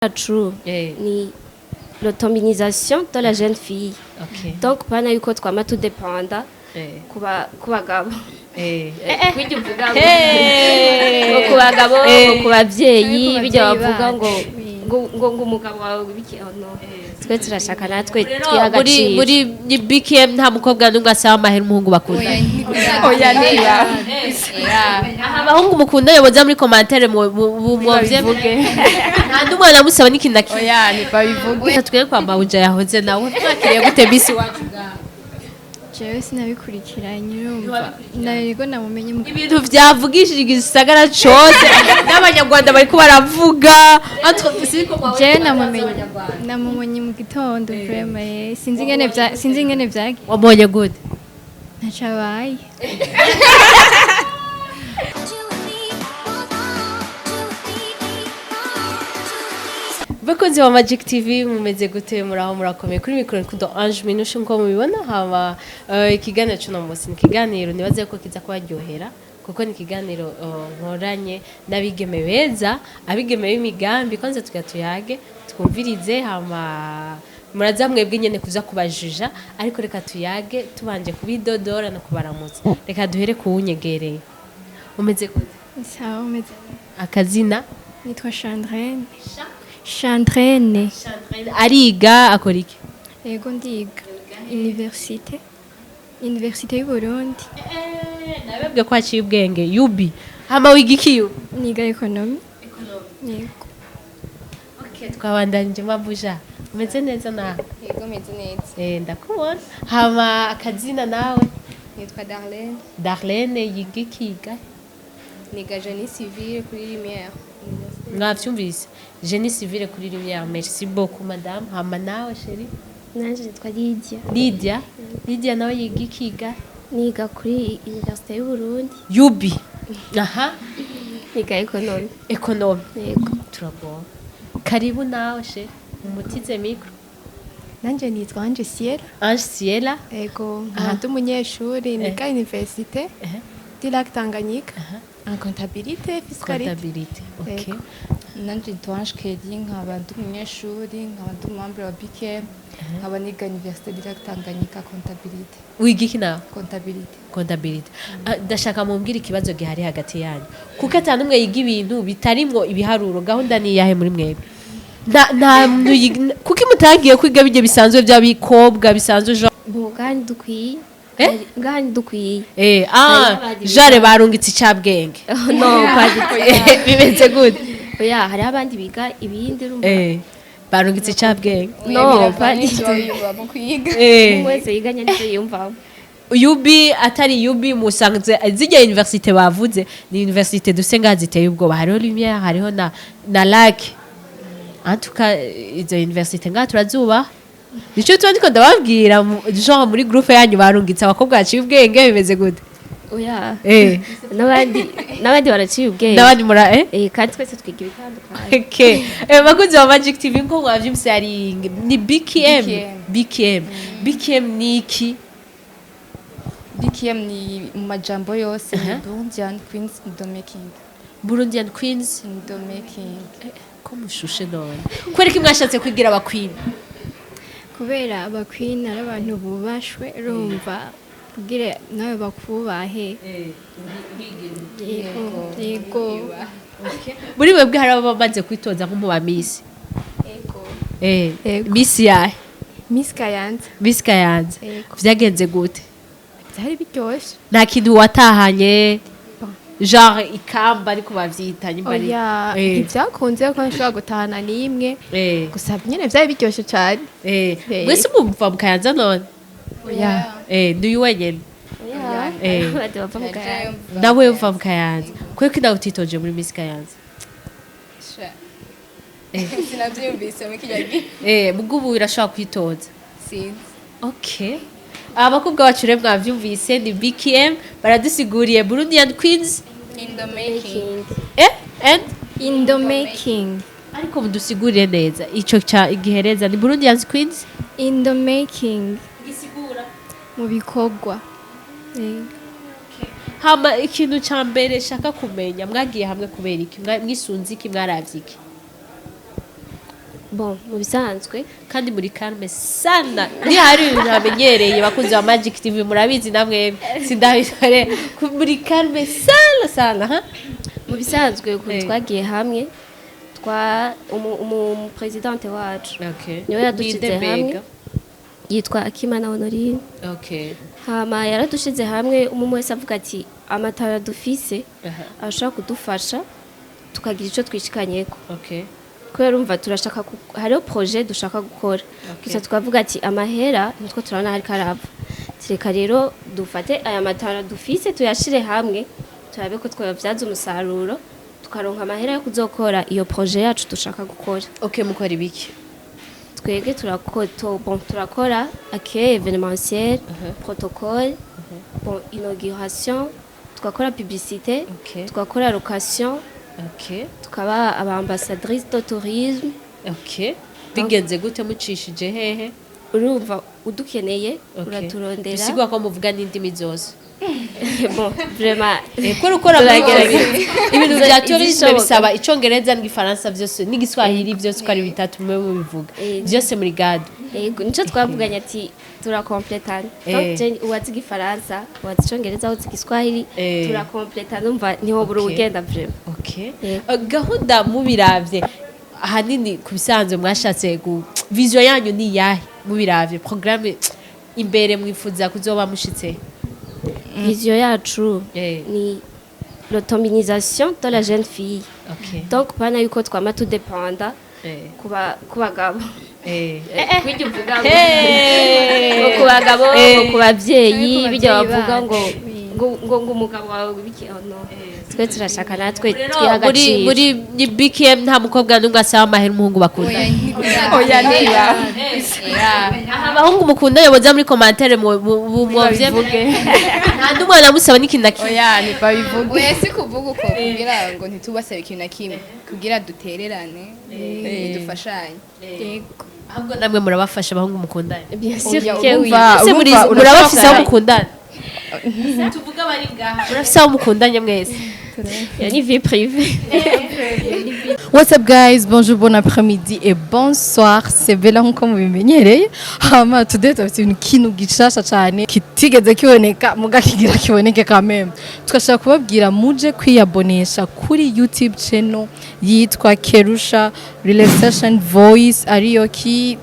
Yacu ni l'autonomisation de la jeune fille. Donc pana yuko twama tudependa ku bagabo. Kwirya uvuga ngo ngo ku bagabo, ngo ku bavyeyi, Ku bijya bavyeyi bavuga ngo bacu. ngo umugabo wawe biki. Oh no, twe turashaka natwe Rero twiha muri agaciro. Muri ni BKM, nta mukobwa n'umwe asaba amahera umuhungu bakundana. Oya, ntiya. Aha abahungu mukundanye boza muri commentaire mu nta n'umwe anamusaba n'ikintu na kimwe. Oya, ntibabivuge. Twe kwa Mawuja yahoze nawe twakiriye gute bisi wacu ngaha? Jewe sinabikurikiranye, urumva nariko namumenye mu Ibintu vyavugishije igisagara cose n'Abanyarwanda bariko baravuga. Jewe namumenye mu gitondo vraiment, sinzi ingene vyagiye. Wabonye gute? Ntaco abaye. Bakunzi ba Magic TV, mumeze gute? Muraho, murakomeye? Kuri mikoro kudo Ange Minushe, nko mubibona. Haba ikiganiro cy'uno munsi ni ikiganiro nibaze ko kiza kubaryohera, kuko ni ikiganiro nkoranye n'abigeme beza, abigeme b'imigambi. Kwanza tuga tuyage, twumvirize, hama muraza mwebwe nyene kuza kubajija. Ariko reka tuyage tubanje kubidodora no kubaramutsa. Reka duhere kuwunyegereye. Umeze gute? Sawa, umeze? Akazina? Nitwa Chandrene. Chandrene. Ariga, akora iki? Yego, ndiga université y'u Burundi. Nababwiye ko haciye ubwenge. Yubi, hama wiga iki yubi? Niga économie, yego. Okay, twabandanije. Mabuja, umeze neza nawe? Yego, meze neza. Ndakubona. Hama akazina nawe? Nitwa Darlene. Darlene yiga iki? Yiga? Niga génie civil kuri Lumière. Mwavyumvise, génie civil kuri Lumière. Merci beaucoup, madame. Hama nawe, chérie? Nanje nitwa Lydia. Lydia, Lydia nawe yiga iki? Yiga? Niga kuri Université y'u Burundi. Yubi, aha. Niga économie. Économie. Yego. Turagomba karibu nawe, chérie, umutize micro. Nanje nitwa Ange Ciela. Ange Ciela. Ego, nkaba ndi umunyeshuri, niga Université du Lac Tanganyika en comptabilité fiscalité. Comptabilité, okay. Yego. Nanje nitwa Ange Kelly, nkaba ndi umunyeshuri, nkaba ndi umumembre wa BKM, nkaba niga Université du Lac Tanganyika, comptabilité. Wiga iki nawe? Comptabilité. Comptabilité. Ah, ndashaka mumbwire ikibazo gihari hagati yanyu, kuko ata n'umwe yiga ibintu bitarimwo ibiharuro. Gahunda ni iyahe muri mwebwe? Nta muntu kuko mutagiye kwiga bijye bisanzwe by'abikobwa bisanzwe genre? Ngaha ntidukwiye. Eh? Ngaha ntidukwiye. Ah. Hariho abandi Jare barungitse icabwenge. No, pas du tout. Bimeze gute? Oya, hariho abandi biga ibindi, urumva. Barungitse icabwenge. No, pas du tout. Mu kwiga. Umwe wese yiganye n'ibyo yiyumvamo. Yubi atari yubi, musanze zijya université bavuze ni université dufise ngaha ziteye ubwoba. Hariho Lumière, hariho na Lac. En tout cas, izo université ngaha turazubaha. Nico tuba ndiko ndababwira, genre muri groupe yanyu barungitse abakobwa baciye ubwenge. Bimeze gute? Oya. N'abandi baraciye ubwenge. N'abandi mura eh. Kandi twese twiga ibitandukanye. Okay. Bakunzi ba Magic TV, nko mwavyumvise, hari ni BKM. BKM, BKM ni iki? BKM ni mu majambo yose ni Burundian Queens in the Making. Burundian Queens In the Making. Ko mushushe none, kubera ko mwashatse kwigira aba queen? Kubera aba queen ari abantu bubashwe, urumva, kugira nawe bakubahe. Yego. Muri mwebwe hari abo bamaze kwitoza nko mu ba Miss? Yego. Miss yahe? Miss Kayanza. Miss Kayanza. Yego. Vyagenze gute? Byari biryoshye. Nta kintu watahanye, genre ikamba, ariko bavyita nyimba ari Oya, ntibyakunze ko nshobora gutahana n'imwe. Gusa nyine byari biryoshye cyane. Mwese muva mu Kayanza none? Oya. N'uyu wenyene? Oya. Abandi bava mu Kayanza. Nawe uva mu Kayanza, kubera ko nawe utitoje muri Miss Kayanza? Sinabyumvise muri kijya gihe. Mugo ubu irashobora kwitoza? Sinzi. Okay, abakobwa bacu rero mwavyumvise, ni BKM, baradusiguriye Burundian Queens In the Making. And In the Making. Ariko mudusigurire neza ico ca igihereza ni Burundian Queens In the Making. Gisigura? Mu bikorwa. Yego. Hama ikintu ca mbere shaka kumenya, mwagiye hamwe kubera iki? Mwisunze iki? Mwaravye iki? Bon, mu bisanzwe Kandi muri calme sana, ni hari ibintu hamenyereye. Bakunzi ba Magic TV, murabizi namwe, sindabitore. Muri calme sana sana, ha? Mu bisanzwe ukuntu twagiye hamwe, twa umu présidente wacu niwe yadushize Ninde hamwe. mbega? Yitwa Akimana Honorine. Hama yaradushize hamwe, umwe wese avuga ati amatara dufise ashobora kudufasha tukagira ico twishikanyeko, kubera urumva turashaka hariho projet dushaka gukora. Gusa tukavuga ati amahera nitwo turabona hariko arava, tureka rero dufate aya matara dufise tuyashire hamwe, turabe ko twayabyaza umusaruro, tukaronka amahera yo kuzokora iyo projet yacu dushaka gukora. Okay, mukora ibiki? Twebwe bon, turakora accueil événementiel, protocole, bon, inauguration, tugakora publicité, tugakora location, tukaba aba ambassadrice de tourisme. Okay, bigenze gute? Mucishije hehe? Urumva udukeneye uraturondera. Bisigwa ko muvuga n'indimi zose? Bon, vraiment Kubera ukora muri Turagerageza. ibintu bya tourisme, Izishoboka. bisaba icongereza n'igifaransa byose n'igiswahili byose, uko ari bitatu mwe mubivuga byose muri gado. Yego, nico twavuganye ati turakompletana. Donc je uwazi igifaransa, uwazi icongereza, uwazi igiswahili, turakompletana, umva ntihobura ugenda vraiment. Yego. Gahunda mubiravye ahanini ku bisanzwe mwashatse vision yanyu ni iyahe? Mubiravye programme imbere mwifuza kuzoba mushitse? Vision yacu ni l'autonomisation de la jeune fille. Donc pana yuko twama tudependa kuba ku bagabo. Kwirya uvuga ngo Hey! ngo ku bagabo, ngo ku bavyeyi, Ku bijya bavyeyi bavuga ngo bacu. ngo umugabo wawe biki, oh no, twe turashaka natwe Rero twiha muri agaciro. muri BKM nta mukobwa n'umwe asaba amahera umuhungu bakunda? Oya, niya. Aha abahungu mukundanye boza muri commentaire muvyemere, nta n'umwe anamusaba n'ikintu na kimwe? Oya, ntibabivuge. Oya, si kuvuga uko, kugira ngo ntitubasabe ikintu na kimwe, kugira dutererane, dufashanye. Ahubwo namwe murabafasha abahungu mukundanye? Bien sûr Oya, que oui. urumva- Ese muri urumva murabafise aho urashobora- mukundana? Tuvuga bari ngaha, murafise aho mukundanye mwese? Iyo ni vie privée. What's up guys, bonjour, bon après-midi et bonsoir. C'est Bella nkuko mubimenyereye. Hama today turafite ibintu kintu gishasha cyane kitigeze kiboneka muga kigira kiboneke quand même. Twashaka kubabwira muje kwiyabonesha kuri YouTube channel yitwa Kerusha Relaxation Voice, ariyo ki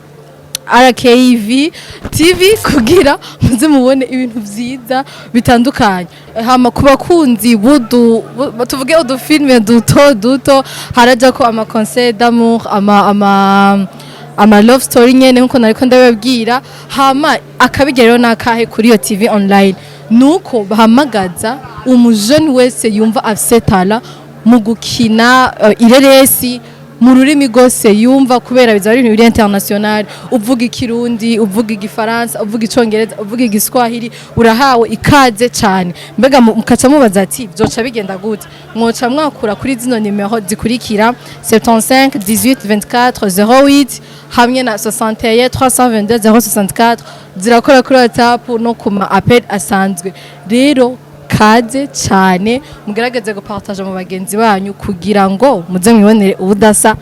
RKV TV, kugira muze mubone ibintu vyiza bitandukanye. Hama ku bakunzi budu tuvuge udufilme duto duto, haraja ko ama conseil d'amour, ama love story nyene nkuko nariko ndababwira. Hama akabigeraho nakahe kuri iyo TV online nuko bahamagaza umujeni wese yumva afise talent mu gukina ireresi mu rurimi rwose yumva, kubera bizaba ari ibintu biri international. Uvuga ikirundi, uvuga igifaransa, uvuga icongereza, uvuga igiswahili, urahawe ikaze cyane. Mbega mukaca mubaza ati byoca bigenda gute? Mwoca mwakura kuri zino nimero zikurikira: 75 18 24 08 hamwe na 61 322 064. Zirakora kuri WhatsApp no ku ma appel asanzwe. Rero kaze cyane, mugerageze gupartager mu bagenzi banyu kugira ngo muze mwibonere ubudasa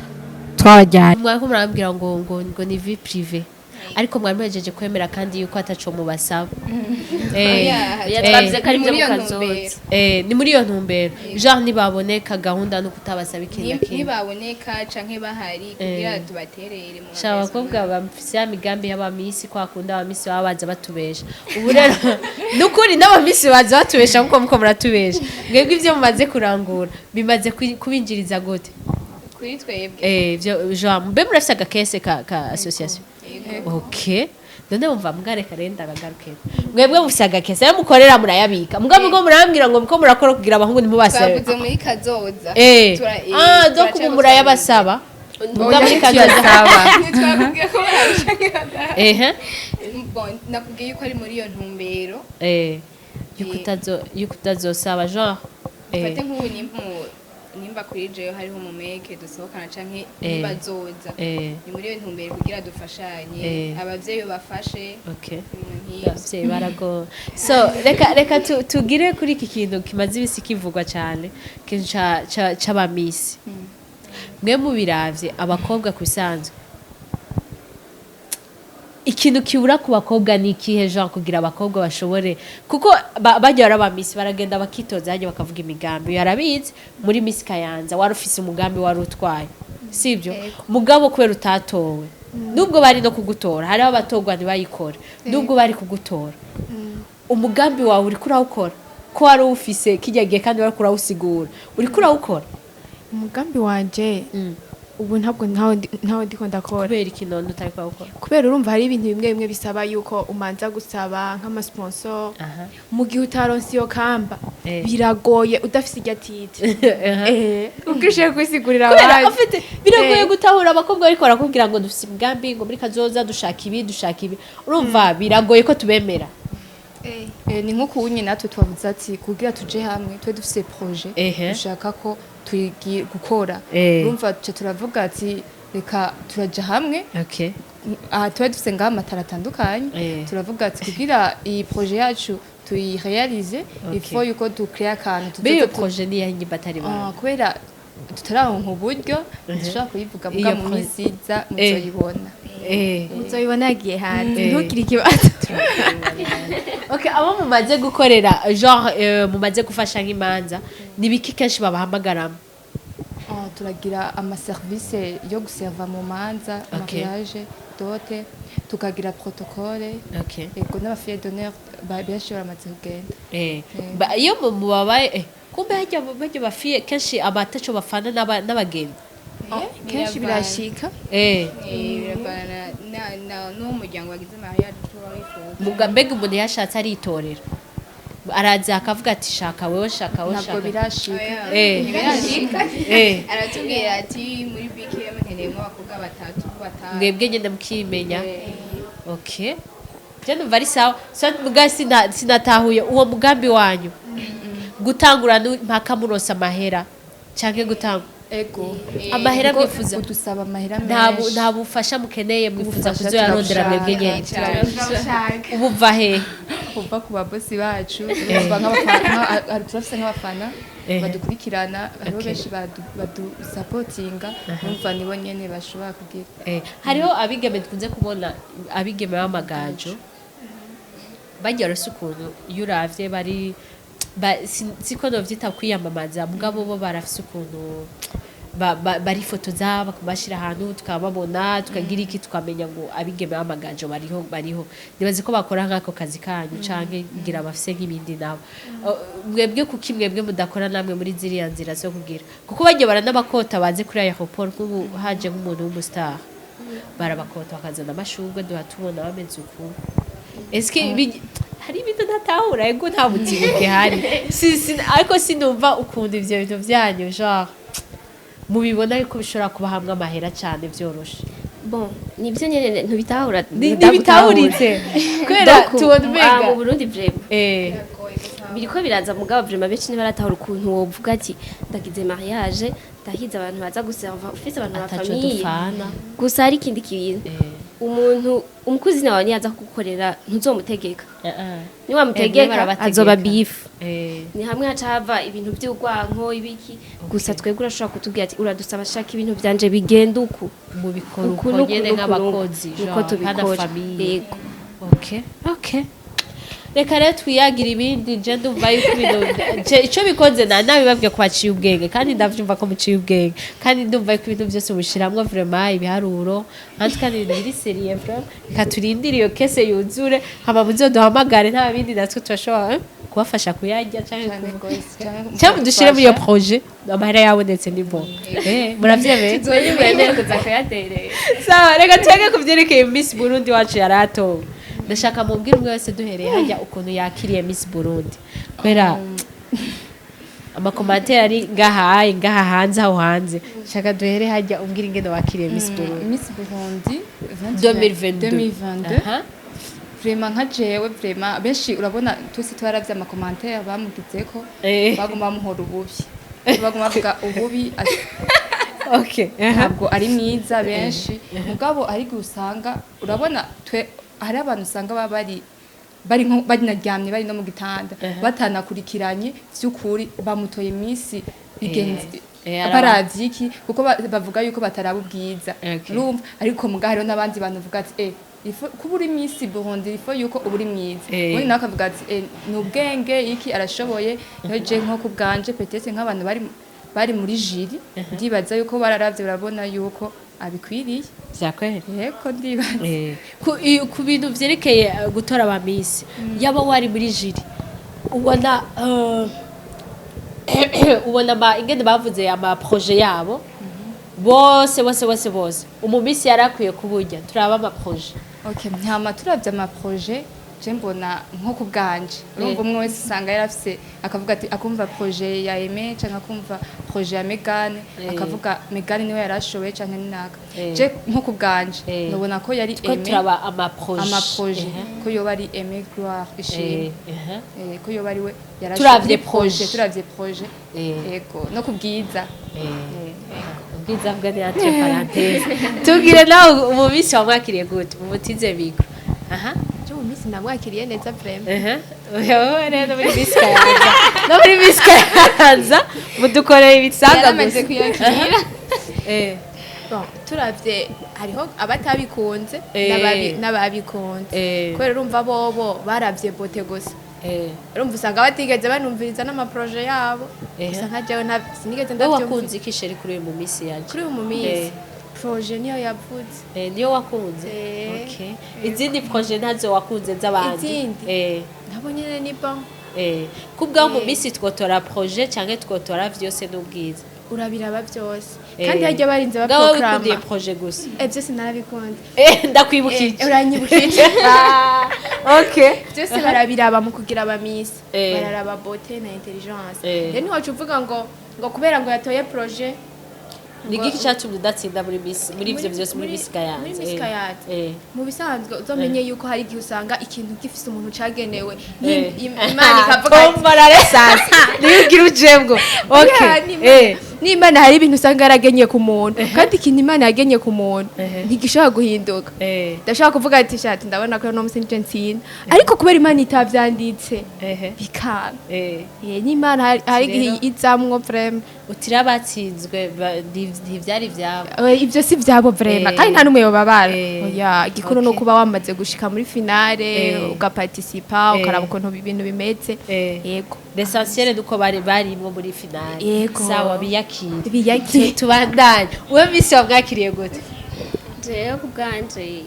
twabajyanye. Mwariko murababwira ngo ni vie privée, ariko mwari muhejeje kwemera kandi yuko ataco mubasaba. Oya, twavuze ko ari Ni byo muri iyo mu kazoza. ntumbero. Ni muri iyo ntumbero, genre nibaboneka gahunda no kutabasaba ikintu na kimwe. Nibaboneka canke bahari, kugira tubaterere mu Sha, abakobwa bafise ya migambi y'abamisi, kwa kunda abamisi baba baza batubesha. Ubu rero nukuri n'abamisi baza batubesha nkuko muko muratubesha mwebwe. Ivyo mumaze kurangura bimaze kubinjiriza gute? Kuri twebwe? Vyo genre mbe murafise agakese ka association? Okay, none mumva mwareka rero ndabagaruke. Mwebwe mufise agakese, ayo mukorera murayabika, mugabo ubwo murambwira ngo muko murakora kugira abahungu ntimubasabe. Twavuze muri kazoza. Ah, donc ubu murayabasaba muga muri kazoza? Ntitwakubwiye ko barabisha canke badahari. Bon, nakubwiye yuko ari muri iyo ntumbero. Yuko utazosaba genre. Ufate nk'ubu nimba kuri jewe hariho umumeke dusohokana canke nimba azoza, ni muri iyo ntumbero kugira dufashanye, abavyeyi bafashe, ibintu nk'ivyo. Abavyeyi baragowe. So reka tugire kuri iki kintu kimaze ibisi kivugwa cyane, ikintu c'abamisi. Mwe mubiravye, abakobwa ku bisanzwe Ikintu kibura ku bakobwa ni ikihe, genre kugira abakobwa bashobore, kuko bajya baraba Miss, baragenda bakitoza hajya bakavuga imigambi? Yarabizi muri Miss Kayanza wari ufise umugambi, wari utwaye, sibyo? Mugabo kubera utatowe, nubwo bari no kugutora, hariho abatorwa ntibayikore, nubwo bari kugutora, umugambi wawe uriko urawukora ko wari uwufise kijya gihe kandi wariko urawusigura, uriko urawukora? Umugambi wanje ubu ntabwo ntawo ndiko ndakora. Kubera iki none utari kurawukora? Kubera urumva hari ibintu bimwe bimwe bisaba yuko umanza gusaba nk'amasponsor. Mu gihe utaronse iyo kamba, biragoye udafise irya titre, ubwo ushoboye kwisigurira Kubera abandi. Afite biragoye gutahura abakobwa bariko barakubwira ngo dufise imigambi, ngo muri kazoza dushaka ibi, dushaka ibi. Urumva biragoye ko tubemera. Ni nko kunye natwe twavuze ati kugira tuje hamwe twe dufise projet dushaka ko tugi gukora. Urumva tuca turavuga ati reka turaja hamwe. Aha tuba dufise ngaho amatara atandukanye. Turavuga ati kugira iyi projet yacu tuyirealize, il faut yuko ducrea akantu. Mbe iyo projet ni iyahe batari Ah, banga? Kubera tutararonka uburyo ntidushobora kuyivuga, muga Iyo mu minsi iza muzoyibona. Muzoyibona yagiye hanze, ntugire ikibazo. Okay, abo mumaze gukorera, genre mumaze gufasha nk'imanza, ni biki kenshi babahamagaramo? Ah, turagira amaserivisi yo guserva mu manza, mariage, dot, tukagira protocole. Ego, n'abafille d'honneur benshi baramaze kugenda. Iyo mubabaye, kumbe hajya bajya bafiye kenshi abataco bafana n'abagenzi. Kenshi birashika. Biravana n'uwo muryango wagize mariage icyo wifuza. Mbega umuntu yashatse aritorera, araza akavuga ati shaka wewe, shaka wewe? Ntabwo Shaka. birashika. Ntibirashika. Aratubwira ati muri BKM nkeneyemo abakobwa batatu, batanu. Mwebwe nyine mukimenya. Okay, je numva ari sawa. So muga sinatahuye uwo mugambi wanyu, gutangura mpaka muronsa amahera canke gutanga Ego. amahera Kuko mwifuza udusaba amahera nta menshi. Nta bufasha mukeneye, mwifuza Ubufasha kuzoyarondera mwebwe nyene? Cyane. Ubuva hehe? Uva ku babosi bacu. Urumva nk'abafana, turafise nk'abafana badukurikirana, hariho benshi badusapotinga, urumva nibo nyene bashobora kugira. Hariho abigeme dukunze kubona, abigeme b'amagajo bagira rose ukuntu iyo uravye bari siko novyita kwiyamamaza, mugabo bo barafise ukuntu barifotoza bakabashira ahantu tukababona, tukagira iki, tukamenya ngo abigeme b'amagajo bariho, bariho. Nibaze ko bakora nk'ako kazi kanyu canke ngira bafise nk'ibindi nabo. Mwebwe kuki mwebwe mudakora namwe muri ziriya nzira zo kugira, kuko bagiye baranabakota baze kuri aéroport, nk'ubu haje nk'umuntu w'umustar barabakota bakazana amashurwe, duha tubona bameze uku. Eske hari ibintu ntatahura? Ego, nta buzima bwihari. Ariko sinumva ukuntu ivyo bintu vyanyu, genre mubibona yuko bishobora kuba hamwe amahera cyane byoroshe. Bon, nibyo nyene ntubitahura. Ntibitahuritse kubera Donc, tubona umenga mu Burundi vraiment biriko biraza, mugabo vraiment benshi ntibaratahura ukuntu wovuga ati ndagize mariage, ndahize abantu baza guserva, ufise abantu ba Ataco famille. dupfana. Gusa hari ikindi kintu, umuntu umukozi nawe niyaza kugukorera ntuzomutegeka. Niwamutegeka barabategeka. azoba beef. Ni hamwe haca hava ibintu by'urwanko ibiki. Gusa twebwe urashobora kutubwira ati uradusaba, shaka ibintu byanje bigenda uku. Mubikora Uku uko n'uku nyene n'uku nk'abakozi, n'uku. Niko genre pana tubikora. famille. Yego. Okay, reka rero twiyagira ibindi. Je ndumva yuko ibintu je ico bikoze na nabibabwiye ko baciye ubwenge, kandi ndavyumva ko muciye ubwenge, kandi ndumva yuko ibintu byose mushiramwo vraiment ibiharuro kandi kandi ibintu biri sérieux vraiment. Reka turindire iyo caisse yuzure, hama muzoduhamagare, nta bindi, natwe turashobora kubafasha kuyarya canke Cane gose, canke cyangwa dushire muri iyo projet amahera yabonetse, ni bon, muravyemeye? Tuzoyemeye kuza kuyaterera. Sawa, reka twege ku vyerekeye Miss Burundi wacu yaratowe. Ndashaka mubwire umwe wese duhereye hajya ukuntu yakiriye Miss Burundi, kubera amacommentaires ari ngahaye ngaha hanze, aho hanze. Shaka duhere hajya, umbwire ingene wakiriye Miss Burundi. Miss Burundi 2022. 2022. Vraiment nka jewe, vraiment benshi urabona twese twaravye amacommentaires bamugizeko. Baguma bamuhora ububi, baguma bavuga ububi ati ntabwo ari mwiza benshi. Mugabo ariko usanga urabona twe hari abantu usanga baba bari nko barinaryamye, bari no mu gitanda, batanakurikiranye vy'ukuri bamutoye Miss bigenzi baravye iki, kuko bavuga yuko bataraba ubwiza. Urumva, ariko muga hariho n'abandi bantu bavuga ati Kuba uri Miss Burundi, il faut yuko uba uri mwiza. Ubundi nawe akavuga ati ni ubwenge iki, arashoboye. Rero je nko ku bwanje, peut-être nk'abantu bari muri jury, ndibaza yuko bararavye barabona yuko abikwiriye. Vyakwere. Yego, ndibaza. Ku bintu vyerekeye gutora aba Miss, yaba wari muri jury, ubona ingene bavuze ama projet yabo bose bose bose bose, umu Miss yari akwiye kuburya turaba ama projet. Okay, ntama turavye ama projet, je mbona nko ku bwanje, urumva umwe wese usanga yarafise, akavuga ati akumva projet ya Aimé canke akumva projet ya Megane, akavuga Megane niwe yarashoboye canke ni naka. Je nko ku bwanje nubona ko yari Ko Aimé. Turaba ama projet. Ama projet, ko yoba ari Aimé Gloire Ishimwe. Ko yoba ari we yarashoboye. Turavye projet. Turavye projet. Yego, no kubwiza. Ubwiza bwa ni entre parenthèses. Tubwire nawe, umu Miss wamwakiriye gute? Mumutize micro, aha. Je mu minsi namwakiriye neza vraiment. Wewe rero muri Miss Kayanza, no muri Miss Kayanza mudukoreye ibisanga Yaramaze gusa. kuyakira. Bon, turavye hariho abatabikunze n'ababikunze, kubera urumva bobo baravye beauté gusa. Urumva usanga batigeze banumviriza n'ama projet yabo. Gusa nka jewe sinigeze Wowe ndavyumviriza. wakunze iki, chérie, kuri uyu mu Miss yaje? Kuri uyu mu Miss, projet niyo yavuze. Niyo wakunze? Okay, izindi projet ntazo wakunze z'abandi? Izindi? Nabo nyene ni bon. Kubwaho mu Miss twotora projet canke twotora vyose n'ubwiza? Urabiraba byose, kandi harya barinze Bwawe wikundiye baprograma. projet gusa? Byose narabikunze. Ndakwibukije. Uranyibukije. Byose barabiraba mu kugira aba Miss. Bararaba beauté na intelligence. Rero ntiwaca uvuga ngo kubera ngo yatoye projet. Ni igiki cyatumye udatsinda muri Miss, muri ivyo vyose, muri Miss Kayanza? Muri Miss Kayanza. Eh. Mu bisanzwe uzomenye yuko hari igihe usanga ikintu gifise umuntu cagenewe. Imana ikavuga ati Tombora resasi niyo ugira ujemwo, okay. Yeah, n'Imana hari ibintu usanga yaragenye ku muntu, kandi ikintu Imana yagenye ku muntu ntigishobora guhinduka. Ndashobora kuvuga ati shati ndabona ko uno musi nije ntsinda, ariko kubera Imana itavyanditse bikanga. N'Imana hari igihe Rero- izamwo vraiment. Utira abatsinzwe ntivyari ivyabo. Ivyo si vyabo vraiment. Kandi nta n'umwe yobabara. Oya, igikuru ni ukuba wamaze gushika muri finale, ugaparticipa, ukaraba ukuntu ibintu bimeze. Yego. L'essentiel nuko bari barimwo muri finale. Yego. Sawa, biyakire. Biyakire. Tubandanye. Wewe Miss wamwakiriye gute? Jewe ku bwanje,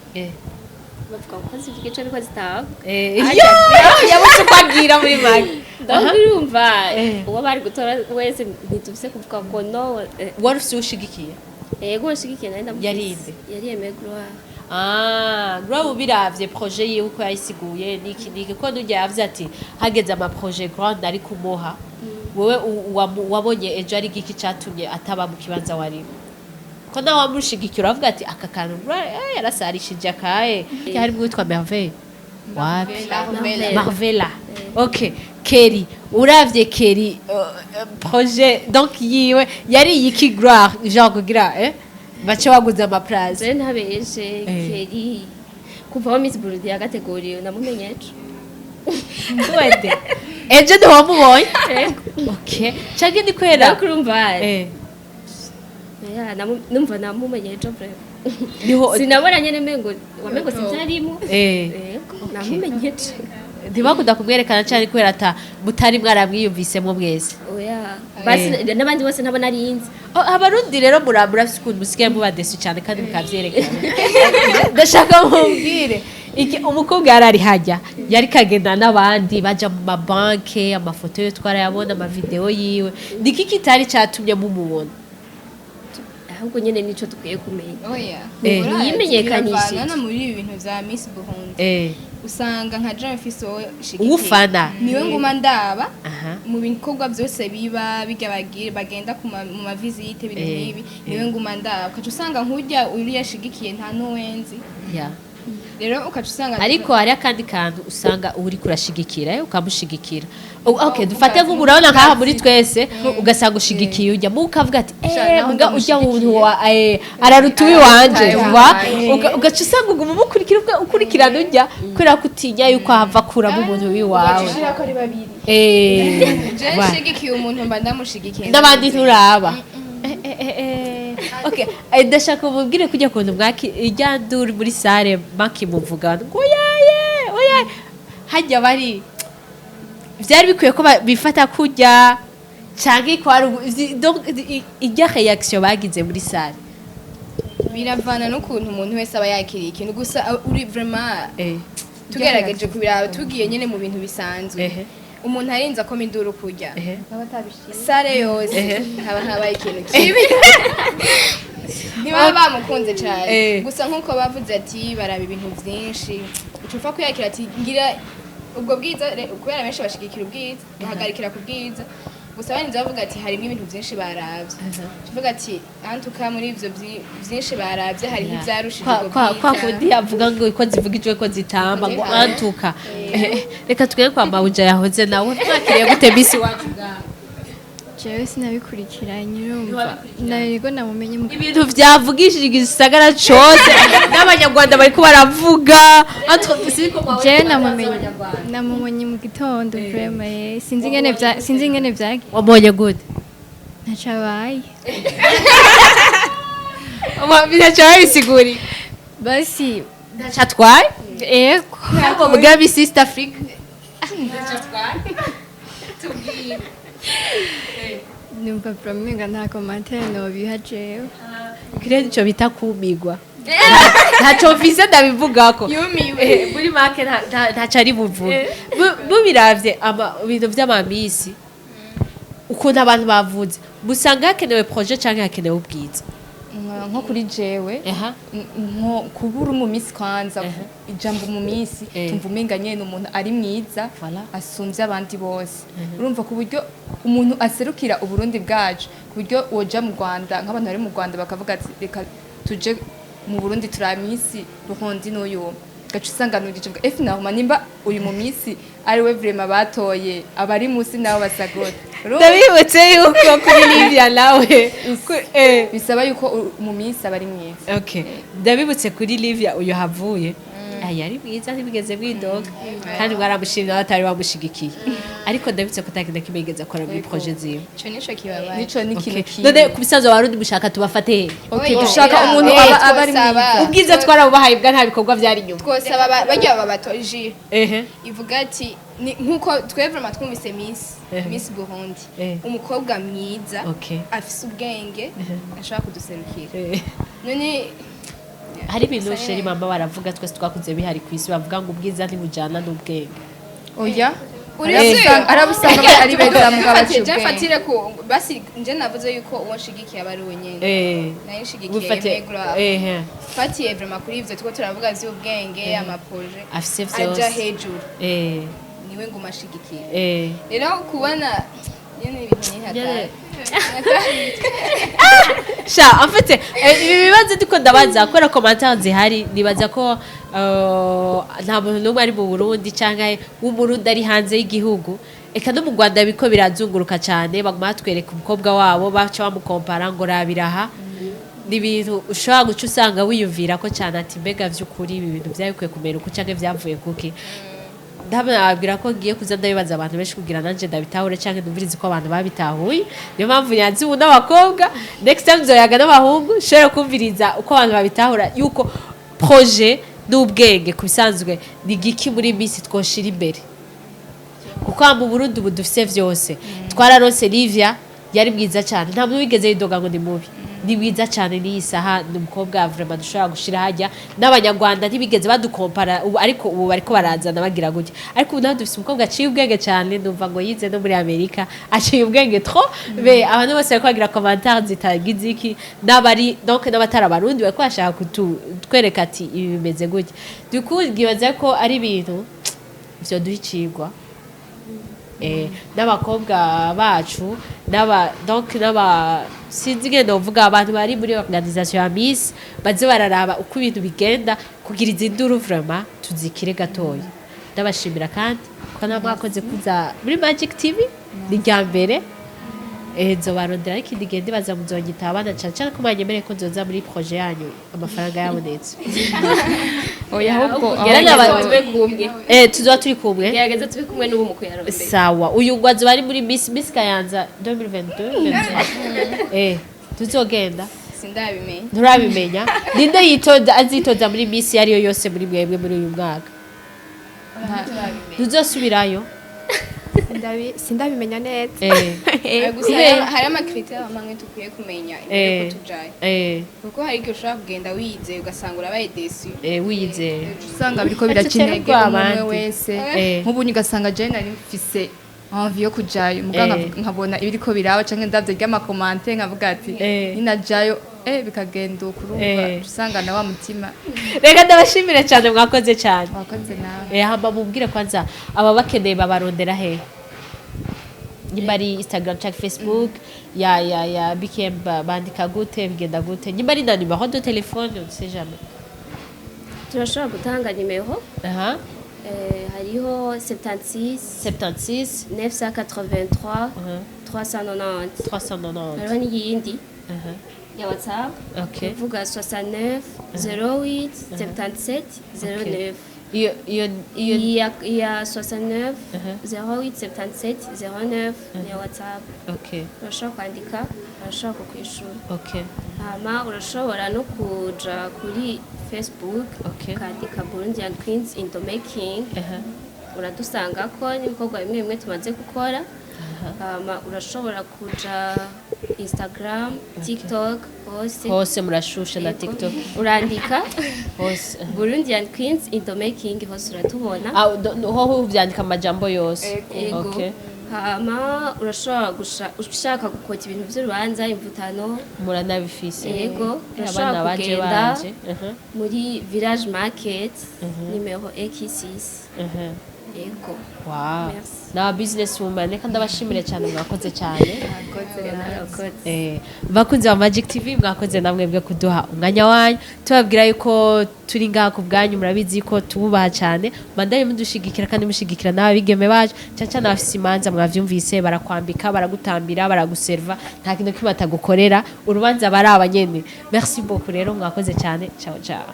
bavuga ko zivuga ico ariko zitaba. Yo, yabuze uko agira muri make. Donc urumva, uwo bari gutora wese ntitufise kuvuga ngo no. Wari ufise uwushigikiye? Yego, nshigikiye nari ndamufise. Yari inde? Yari Aimé Gloire. Ah, Gloire, ubiravye projet yiwe uko yayisiguye niki niki, ko nujya yavuze ati hageze ama projet grand ari kumuha, wewe wabonye ejo ari igiki catumye ataba mu kibanza warimo, ko nawe wamushigikira uravuga ati aka kantu Gloire yarasarishije akaye harimo uwitwa Merveille wapi? Marvela. Marvela, okay. Kelly, uravye Kelly, projet donc yiwe yari iki, Gloire, genre kugira bace waguze ama place? Je ntabeshe, Kelly kuva aho Miss Burundi yagateguriwe namumenye ejo. Wende ejo ntiwamubonye, okay, canke ni kwera? Donc urumva, ya, numva namumenye ejo vraiment. Niho Sinabona nyene, mengo wamengo sivyarimo. Yego, namumenye ejo. Ntibakunda kumwerekana cyane kubera ata mutari mwaramwiyumvisemwo mwese? Oya, basi n'abandi bose ntabona arinzi. Oh, abarundi rero murafise ukuntu musigaye muba déçus cyane kandi mukavyerekana. Ndashaka mumbwire umukobwa yari ari hajya, yari kagenda n'abandi baja mu mabanke, amafoto yo twarayabona, amavideo yiwe, niki kitari catumye mumubona? Ahubwo nyene nico dukwiye kumenya. Oya. Yimenyekanishije. Biravana muri ibi bintu vya Miss Burundi. Usanga nka Jean Fils wowe ushigikiye. Uwufana. Niwe nguma ndaba mu bikorwa byose biba bijya bagira bagenda mu ma visite, ibintu nk'ibi, niwe nguma ndaba, ukaca usanga nk'urya uriya ashigikiye nta n'uwenzi. Rero ukaca usanga Ariko hari akandi kantu usanga uri kurashigikira, ukamushigikira. Oh, okay, dufate nk'ubu urabona nkaha muri twese ugasanga ushigikiye ujya mu ukavuga ati naho muga ujya muntu ndamushigikiye. wa araruta uwiwanje Araruta va uwiwanje. Ugaca usanga uguma umukurikira ukurikirana ujya kubera ko utinya yuko ahava akuramo umuntu w'iwawe. Ushira ko ari babiri. Je nshigikiye umuntu mba ndamushigikiye. N'abandi nturaba. Okay, ndashaka umubwire kujya kuntu mwaki ijya nduru muri salle bakimuvuga ngo oyaye oyaye, hajya bari byari bikwiye ko bifata kujya canke ko ari donc ijya réaction bagize muri salle. Biravana n'ukuntu umuntu wese aba yakiriye ikintu. Gusa uri vraiment tugerageje kubiraba, tugiye nyene mu bintu bisanzwe, umuntu arinze akoma induru kurya salle yose, haba habaye ikintu kibi, ntibaba bamukunze cyane. Gusa nk'uko bavuze ati baraba ibintu byinshi, uca upfa kuyakira ati ngira ubwo bwiza kubera benshi bashigikira ubwiza, bahagarikira ku bwiza. Gusa barinze bavuga ati harimo ibintu byinshi baravye, tuvuga ati antuka muri ivyo byinshi baravye hariho ibyarushije ubwo kwa bwiza. Kundi yavuga ngo ko zivuga ijwi ko zitamba ngo Zitamba. Antuka reka tugere kwa mawuja yahoze nawe. Mwakiriye gute Miss wacu ngaha? Jewe sinabikurikiranye, urumva ntabwo namumenye mu Ibintu vyavugishije igisagara cose n'Abanyarwanda bariko baravuga. Jewe namumenye mu gitondo vraiment, sinzi ingene vyagiye. Wabonye gute? Ntaco abaye. Binaca babisiguriye. Basi. Ntaco atwaye. Ego. Ntabwo mugira Miss East Africa. Tubwire. Numva vraiment umenga nta commentaire nobiha jewe. Kiriya nico bita kumigwa, ntaco mvise ndabivugako. Yumiwe. Muri make ntaco ari buvuge. Mubiravye ibintu vy'ama Miss, ukuntu abantu bavuze, musanga hakenewe projet canke hakenewe ubwiza? Nko kuri jewe, nko kubura umu Miss, kwanza ijambo mu Miss, tumva umenga nyene umuntu ari mwiza asumvye abandi bose. Urumva, ku buryo umuntu aserukira Uburundi bwacu, ku buryo woja mu Rwanda, nk'abantu bari mu Rwanda bakavuga ati reka tuje mu Burundi turi Miss Burundi n'uyu, gaca usanga nugije mvuga finalement nimba uyu mu Miss ari we vraiment batoye, abari musi nabo basagota. Ndabibutse yuko kuri Livia nawe Bisaba yuko mu Miss aba ari mwiza. Okay, ndabibutse kuri Livia uyu havuye, aya yari mwiza, ntibigeze mwidoga kandi mwaramushimye abatari bamushigikiye, ariko ndabibutse ko atakintu na kimwe yigeze akora muri projet ziwe. Ico nico kibabaye. Nico ni ikintu Okay. kibi. None ku bisanzwe Abarundi mushaka tubafate he? Okay, Oya, dushaka oya, umuntu oya, aba ari mwiza. Ubwiza twarabubahaye bwa nta bikorwa byari inyuma. Twosaba barya babatoje ivuga ati nkuko twe vraiment twumvise Miss Miss Burundi, umukobwa mwiza afise ubwenge ashobora kuduserukira. None Hari ibintu, chéri mama, baravuga, twese twakunze bihari ku isi, bavuga ngo ubwiza ntibujyana n'ubwenge. Oya. Uri Arabusanga ari beza mugabo aciye Je ubwenge. mfatire ku basi, nje navuze yuko uwo nshigikiye aba ari we nyene. Nayo nshigikiye Aimé. Fatiye vraiment kuri ivyo tuko turavuga vy'ubwenge, ama projets Afise aja vyose. hejuru, niwe nguma ashigikiye. Rero kubona nyene ibintu ni hatari. Sha, en fait ibi bibazo ndiko ndabaza kubera commentaire zihari, nibaza ko nta muntu n'umwe ari mu Burundi canke w'Umurundi ari hanze y'igihugu, eka no mu Rwanda biko birazunguruka cyane, baguma batwereka umukobwa wabo, baca bamukompara ngo rabira aha. Ni ibintu ushobora guca usanga wiyumvira ko cyane ati mbega vy'ukuri ibi bintu byari bikwiye kumera uku canke vyavuye kuki? Ndababwira ko ngiye kuza ndabibaza abantu benshi kugira nanje ndabitahure canke ndumvirize ko abantu babitahuye. Niyo mpamvu yanze ubu n'abakobwa, next time nzoyaga n'abahungu, nshobore kumviriza uko abantu babitahura yuko projet n'ubwenge ku bisanzwe ni igiki muri Miss twoshira imbere, kuko mu Burundi ubu dufise vyose. Twararonse Livia, yari mwiza cyane, nta muntu wigeze yidoga ngo ni mubi, ni mwiza cyane. N'iyi saha ni umukobwa vraiment dushobora gushira hajya n'Abanyarwanda ntibigeze badukompara ubu, ariko ubu bariko barazana bagira gutya. Ariko ubu naho dufise umukobwa aciye ubwenge cyane, ndumva ngo yize no muri Amerika, aciye ubwenge trop be. Abantu bose bariko bagira commentaire zitagize iki, n'abari donc n'abatari Abarundi bariko bashaka kutwereka ati ibi bimeze gutya. Du coup ngibaza ko ari ibintu vyoduha icigwa n'abakobwa bacu n'aba donc n'aba sinzi ngende uvuga abantu bari muri organisation ya Miss baze bararaba uko ibintu bigenda kugira izi nduru vraiment tuzikire gatoya. Ndabashimira kandi ko namwe mwakoze kuza muri Magic TV, ni rya mbere. Nzobarondera ariko ikindi gihe ndibaza muzonyita abana cane cane ko mwanyemereye ko nzoza muri projet yanyu amafaranga yabonetse. Oya, ahubwo Gerageza ahubwo- tube kumwe. Tuzoba turi kumwe. Gerageza tube kumwe n'ubu mu kuyarondera. Sawa, uyu ngo azoba ari muri Miss Kayanza 2022 23. Tuzogenda. Sindabimenya. Nturabimenya. Ninde yitoza, azitoza muri Miss iyo ariyo yose muri mwebwe muri uyu mwaka? Ntuzosubirayo? Sindabimenya neza. Gusa hari ama critères amwe dukwiye kumenya imbere yuko tujayo, kuko hari igihe ushobora kugenda wiyizeye, ugasanga urabaye déçu. Wiyizeye. Usanga biriko biraca Ati, intege ubwoba umwe abandi. wese. Nk'ubu ugasanga jewe nari mfise envie yo kujayo, muga nkabona ibiriko biraba canke ndavye ry'ama commentaires, nkavuga ati ninajayo bikagenda uko, urumva, usanga na wa mutima. Reka ndabashimire cyane, mwakoze cyane. Wakoze nawe. Hama mubwire kwanza, aba bakeneye babarondera he? Nimba ari Instagram cyangwa Facebook ya BKM, bandika gute, bigenda gute? Nimba ari na numéro de téléphone, on sait jamais. Turashobora gutanga nimero. Aha. Hariho 76 76 983 390. 390. Hariho n'iyindi ya WhatsApp, kuvuga 69 08 77 09. Iyo Iya 69 08 77 09 ni ya WhatsApp. Urashobora kwandika, urashobora kukwishura. Hama urashobora no kuja kuri Facebook, ukandika Burundian Queens in the Making, uradusanga ko n'ibikorwa bimwe bimwe tumaze gukora. Hama urashobora kuja Instagram, TikTok, hose. Hose murashusha na Yego. TikTok? Urandika Hose. Burundian Queens in the Making, hose uratubona. Ah, hoho uvyandika amajambo yose? Yego. Hama urashobora ushaka gukota ibintu by'urubanza, imvutano. Muranabifise? Yego. Abana Urashobora baje kugenda banje. Muri Village Market, nimero X6. Yego. Wow. Merci. Na business woman, reka ndabashimire cyane, mwakoze cyane. Murakoze. Bakunzi ba Magic TV, mwakoze namwe bwe kuduha umwanya wanyu. Tubabwira yuko turi ngaha ku bwanyu, murabizi ko tububaha cyane. Mandanye mudushigikira kandi mushigikira n'abigeme bacu, cyane cyane abafise imanza. Mwavyumvise, barakwambika, baragutambira, baraguserva, nta kintu kimwe batagukorera. Urubanza baraba nyene. Merci beaucoup rero, mwakoze cyane. Ciao ciao.